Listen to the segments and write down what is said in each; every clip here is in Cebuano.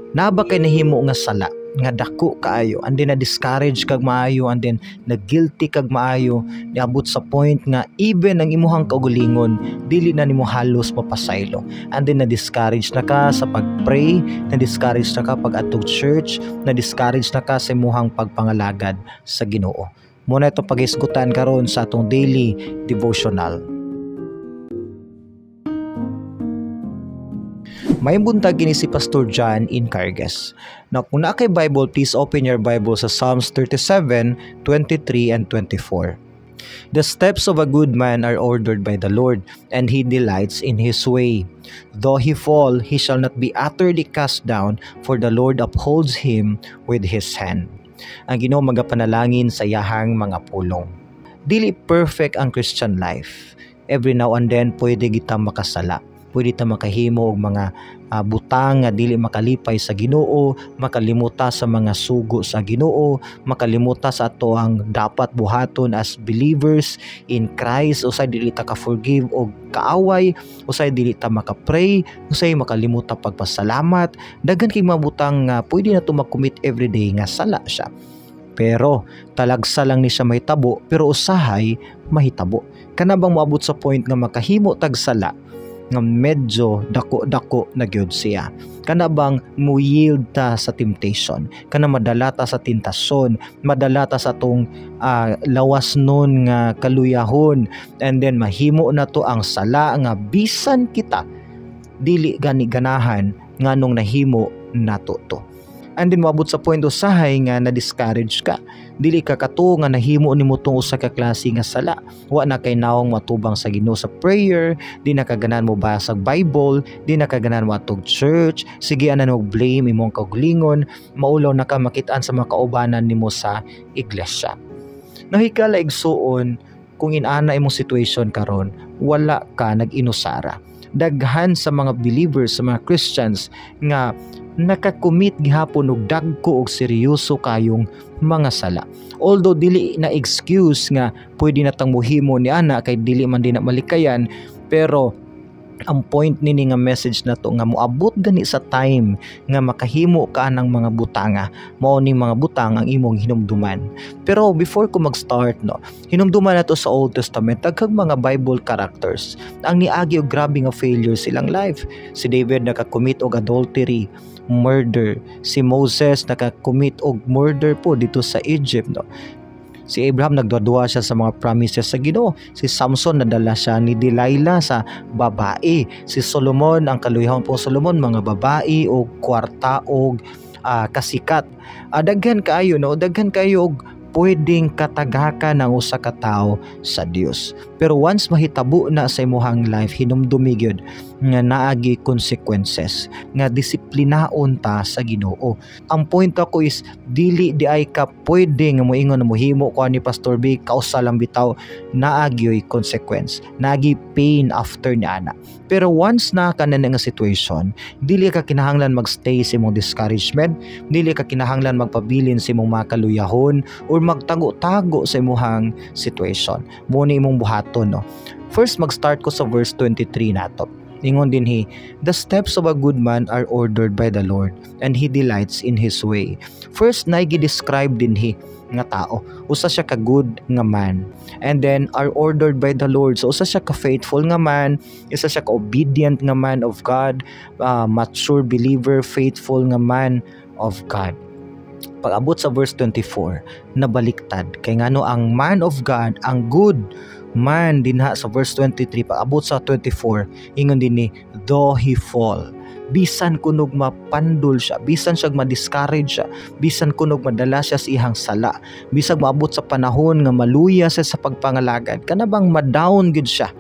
Naa ba kay nahimo nga sala nga dako kaayo and then na-discourage kag maayo and then na-guilty kag maayo, niabot sa point nga even ang imuhang kaugalingon dili na nimo halos mapasaylo, and then na-discourage na ka sa pag-pray, na-discourage na ka pag-adtog church, na-discourage na ka sa imuhang pagpangalagad sa Ginoo? Mao na ito paghisgutan karon sa atong daily devotional. May buntag, kini si Pastor John Incargas. Now, kung naa kay Bible, please open your Bible sa Psalms 37, 23 and 24. The steps of a good man are ordered by the Lord, and he delights in his way. Though he fall, he shall not be utterly cast down, for the Lord upholds him with his hand. Ang Ginoo magapanalangin sa iyahang mga pulong. Dili perfect ang Christian life. Every now and then, pwede kita makasala, pwede ta makahimo og mga butang nga dili makalipay sa Ginoo, makalimuta sa mga sugo sa Ginoo, makalimuta sa ato ang dapat buhaton as believers in Christ. Usay dili ta ka-forgive og kaaway, usay dili ta maka-pray, usay makalimuta pagpasalamat. Daghan kay mga butang nga pwede na to mag-commit everyday nga sala siya. Pero talagsa lang ni siya mahitabo, pero usahay mahitabo. Kana bang moabot sa point nga makahimo tag sala nga medyo dako-dako na gyud siya? Kana bang mo yield ta sa temptation? Kana madala ta sa tentasyon, madala ta sa atong lawas nun nga kaluyahon, and then mahimo na to ang sala nga bisan kita dili gani ganahan nganong nahimo nato to. And then moabot sa point usahay nga na-discourage ka. Dili ka katuo nga nahimo nimo tong usa ka klase nga sala. Wa na kay nawong matubang sa Ginoo sa prayer, di na ka ganahan mo basag Bible, di na ka ganahan mo atog church, sige ana og blame imong kaugalingon, maulaw na ka makitaan sa mga kaubanan nimo sa iglesia. Nahikala igsuon, kung inana imong situation karon, wala ka nag-inusara. Daghan sa mga believers, sa mga Christians nga nakakomit gihapon og dagko og seryoso kayong mga sala. Although dili na excuse nga pwede na tang muhimo ni ana kay dili man din na malikayan, pero ang point nini nga message na to nga moabot gani sa time nga makahimo ka ng mga butanga, mao ni mga butang ang imong hinumduman. Pero before ko mag-start, no, hinumduman nato sa Old Testament, daghang mga Bible characters ang niagi og grabe nga failure silang life. Si David nakakommit og adultery, murder. Si Moses nakakommit og murder po dito sa Egypt, no. Si Abraham, nagduwa siya sa mga promises sa Ginoo. Si Samson, nadala siya ni Delilah sa babae. Si Solomon, ang kaluyahon po Solomon, mga babae o kwarta o kasikat. Daghan kaayo, no? Daghan kaayo og pwedeng katagakan ang usa ka tawo sa Dios. Pero once mahitabo na sa imuhang life, hinumdumi gyud nga naagi consequences, nga disiplinaon ta sa Ginoo. Ang point ako is dili di ay ka pwede nga moingon na mohimo ko ni Pastor B, kausa lang bitaw. Naagyoy consequence, naagi pain after ni ana. Pero once na ka na nga situation, dili ka kinahanglan magstay sa imong discouragement, dili ka kinahanglan magpabilin sa imong mga kaluyahon or magtago-tago sa imuhang situation. Mo ni imong buhaton, no. First, mag-start ko sa verse 23 nato. Ingon dinhi, "The steps of a good man are ordered by the Lord, and he delights in his way." First, naay gi-describe dinhi nga tao. Usa siya ka good nga man. And then, are ordered by the Lord. So, usa siya ka faithful nga man, isa siya ka obedient nga man of God, mature believer, faithful nga man of God. Pag-abot sa verse 24, nabaliktad. Kay ngano ang man of God, ang good man dinha sa verse 23, pag-abot sa 24, ingon dinhi, "Though he fall," bisan kunog mapandol siya, bisan siya ma-discourage siya, bisan kunog madala siya sa iyang sala, bisag maabot sa panahon nga maluya siya sa pagpangalagad, kana bang ma-down gid siya.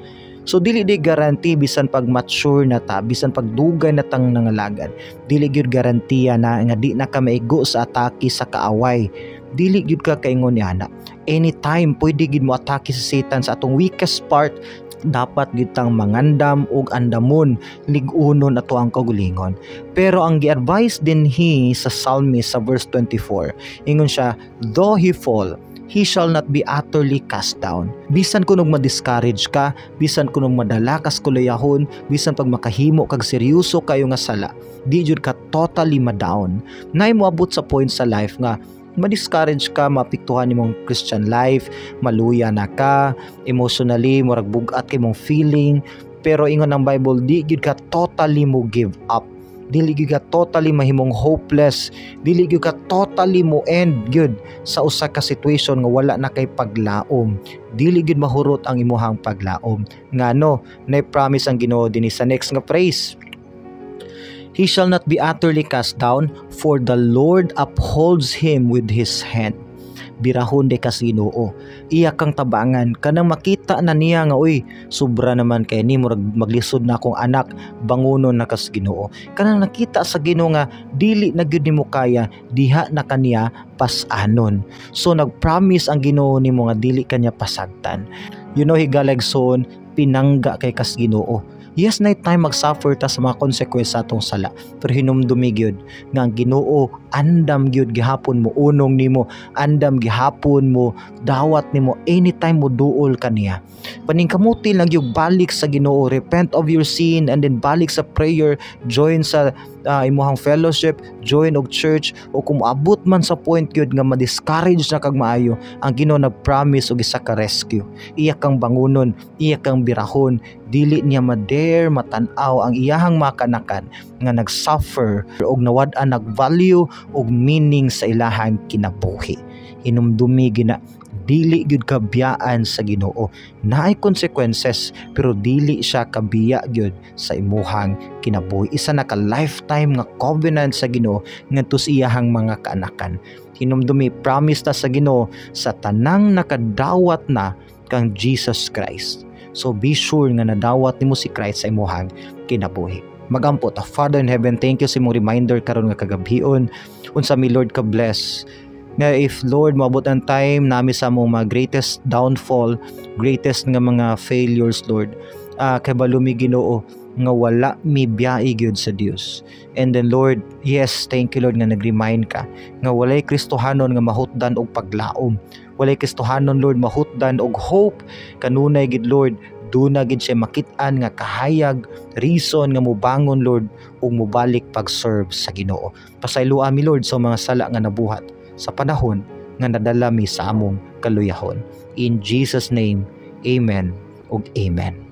So dili di guarantee, bisan pag mature na ta, bisan pag dugay na tang nangalagad, dili gyud garantiya na nga di na ka maigo sa atake sa kaaway. Dili gyud ka kaingon ni ana. Anytime pwede gyud mo atake sa Satan sa atong weakest part. Dapat gyud tang mangandam og andamon, lig-unon ato ang kaugalingon. Pero ang gi-advise dinhi sa psalmist sa verse 24, ingon siya, "Though he fall, He shall not be utterly cast down. Bisan kunog ma-discourage ka, bisan kunog madala kas kuluyahon, bisan pag makahimo kag seryoso kayo nga sala, di jud ka totally ma-down. Nay moabot sa point sa life nga ma-discourage ka, maapektuhan nimong Christian life, maluya na ka, emotionally, murag bugat kay mong feeling, pero ingon ang Bible, di gyud ka totally mo give up. Dili gyud ka totally mahimong hopeless, dili gyud ka totally mo end gyud sa usa ka situation nga wala na kay paglaom. Dili gyud mahurot ang imuhang paglaom. Ngano? Nay promise ang Ginoo dinhi sa next nga phrase. He shall not be utterly cast down, for the Lord upholds him with his hand. Birahon de kas Ginoo. Iya kang tabangan. Kanang makita na niya nga, "Uy, sobra naman kay ni, murag maglisod na akong anak," bangunon na kas Ginoo. Kanang nakita sa Ginoo nga dili na gyud nimo kaya, diha na kaniya pas-anon. So nag-promise ang Ginoo nimo nga dili kanya pasagtan. Higala igsoon, pinangga kay kas Ginoo. Yes, night time mag-suffer ta sa mga consequence sa atong sala. Pero hinumdumi gyud nga ang Ginoo andam gyud gihapon mo unong nimo, andam gihapon mo dawat nimo anytime mo duol kaniya. Paningkamuti lang gyud, balik sa Ginoo, repent of your sin and then balik sa prayer, join sa imuhang fellowship, join og church, o kung moabot man sa point gyud nga ma-discourage na kag maayo, ang Ginoo nag-promise og isa ka rescue. Iya kang bangunon, iya kang birahon, dili niya ma-dare matan-aw ang iyahang makanakan nga nag-suffer og nawad-an nag-value og meaning sa ilahang kinabuhi. Hinumdumi gina, dili gyud kabiyaan sa Ginoo. Naay consequences, pero dili siya kabiya gyud sa imuhang kinabuhi. Isa na ka lifetime nga covenant sa Ginoo ngadto sa iyahang mga kaanakan. Hinumdumi, promise ta sa Ginoo sa tanang nakadawat na kang Jesus Christ. So be sure nga nadawat nimo si Christ sa imuhang kinabuhi. Magampo ta. Father in heaven, thank you sa imong reminder karon nga kagabhion. Unsa mi, Lord, ka bless nga if, Lord, moabot ang time nami sa among mga greatest downfall, greatest nga mga failures, Lord, kay mi, Ginoo, nga wala mi biyai gyud sa Dios. And then, Lord, yes, thank you, Lord, nga nag-remind ka nga walay Kristohanon nga mahutdan og paglaom. Walay Kristohanon, Lord, mahutdan og hope. Kanunay gid, Lord, duna gid siya makit-an nga kahayag, reason nga mobangon, Lord, ug mobalik pag-serve sa Ginoo. Pasayloa mi, Lord, sa mga sala nga nabuhat sa panahon nga nadala mi sa among kaluyahon. In Jesus' name, amen ug amen.